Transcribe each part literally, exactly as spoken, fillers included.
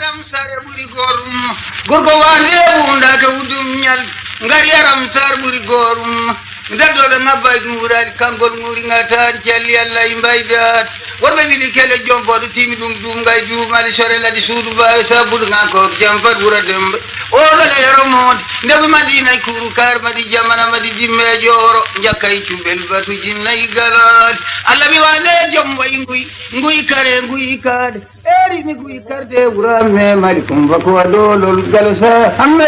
Yaram sare ɓuri gorum, gorko wande wundaka wudum ñal, ngar yaram sar ɓuri gorum. Daddoɓe ngabba e ɗum wurani, kangol nguri ngataani, calli Allah e mbaydat. Worɓe wili kele jom boɗo timi ɗum, ɗum ngay duumali sore ladi suudu bawe sabudu ngako jam fat wura dembe. Olo le yoro mon, ndeɓe Madina e kuru kar madi jamana madi dimme joro, njakka e cuɓel batu jinna e galal. Allah mi wande jom wayi nguy, nguy kare, nguy kade. Eri mi guy karde wuramme mali kumba ko adolol galosa. Hamme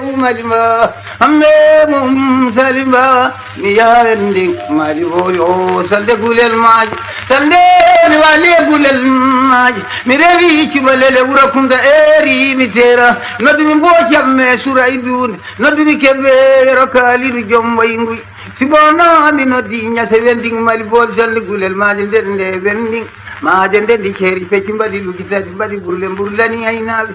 umadi ma, hamme mum salimba. Mi yarendi mali boyo salde gulel maji, salde mi wali gulel maji. Mi rewi cubalele wura kunda eri mi tera. Nodumi mbo jamme sura idun, nodumi kebe yero kalidu jom wayi nguy. Sibono mi noddi ñase wending mali bol salde gulel maji nder nde wending. Maaje nde ndi ceeri peccu mbaɗi lugi tati mbaɗi burle mburlani aynaaɓe.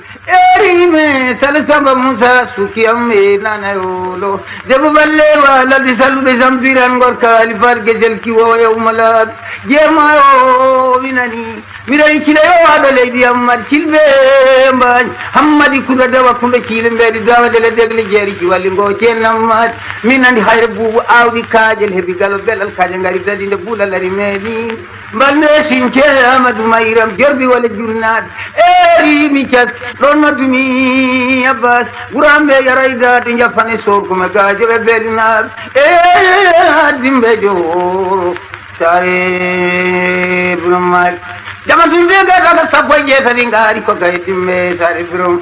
Erime sala samba Musa suki am e nana yolo. Debbo balle wa ladde salluɓe zampiran gorka alifar gesel kiwo e umalaaɓe. Jeema o winani. Miɗo iccila yo waɗo leydi am mad cilɓe mbañ. Hammadi kuɗo dawa kuɗo ciile mbeɗi dawa dele degle jeeri ci walli ngo ceen am mad. Min andi hayre buubu awdi kaajel heɓi galo belal kaaje ngari dadi nde buulalari meɗi. Mbalme since Amadou Mayram jorbi wala junnaade. Eri mi cas ɗon noddumi Abbas. Gurambe yaray daade jafane sorgume gaajo ɓe belinaaɓe. E addimɓe jo sare Ibnu Malik. Jama tunde ga daga sappo e jeetati ngaari ko gaye dimme sare Ibnu.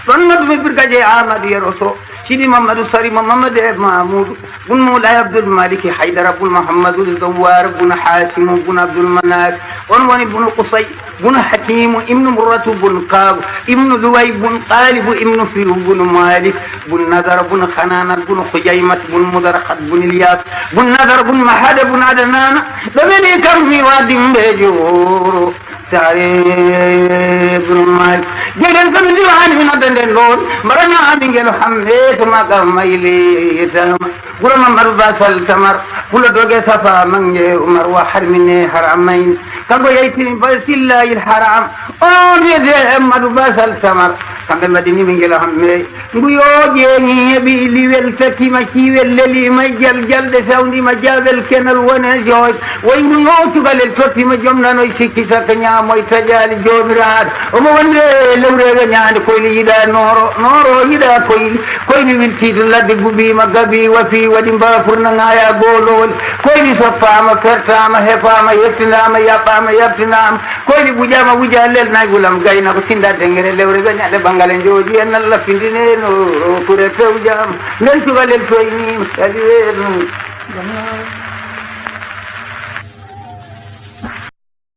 Ɗon noddumi birgaje Amadou Yero Sow. Sidi Mamadou Sari Mamadou e Mamoudou. Bun Moulay Abdoul Maliki Haydara bun Mouhamadou Zawar bun Hasimu bun Abdoul Manaf. On woni bun Qusay bun Hakimu ibnu Murratu bun Kab ibnu Luway bun Qalibu ibnu Firu bun Malik bun Nadara bun Hanana bun Khujaymat bun Mudarkhat bun Ilyas bun Nadara bun Mahada bun Adanana. Ɗo weli kam mi wa dimbe joro. Sare Ibnu Malik. Jeyɗen kono ndiwani mi nodda nden ɗon. Mbaɗana ami ngel hamme to maga mayle tama. Gura Mamadou Basal Tamar. Fulo doge safa mange Umar wa harmine haramain. Kanko yeyti Basillahi haram. On wiyete Mamadou Basal Tamar. Kamɓe mbaɗini mi ngel hamme. Ngu yo ƴeeŋi heɓi liwel, fetima ciwel, lelima e jal jalɗe, sawndima jaabel kenal wone jooj. Woy ngu no cukalel tottima joom nanoy sikki sakka ñaamoy taƴaali joomiraaɗo. Omo wonde lewreego ñaande koyli yiɗa nooro, nooro yiɗa koyli. Koyli wiltiito ladde gubiima gabi wafi waɗi mbaafurna ŋaaya goolowol. Koyli soppaama, fertaama, hefaama, heftinaama, yaɓɓaama, yaɓtinaama. Koyli ɓuƴaama wuja lel nay wulam gayna ko sinda dengere lewre ɓe ñande bangale jooɗi en Allah findineno kure fewjama nden cukalel toynima sali weeru.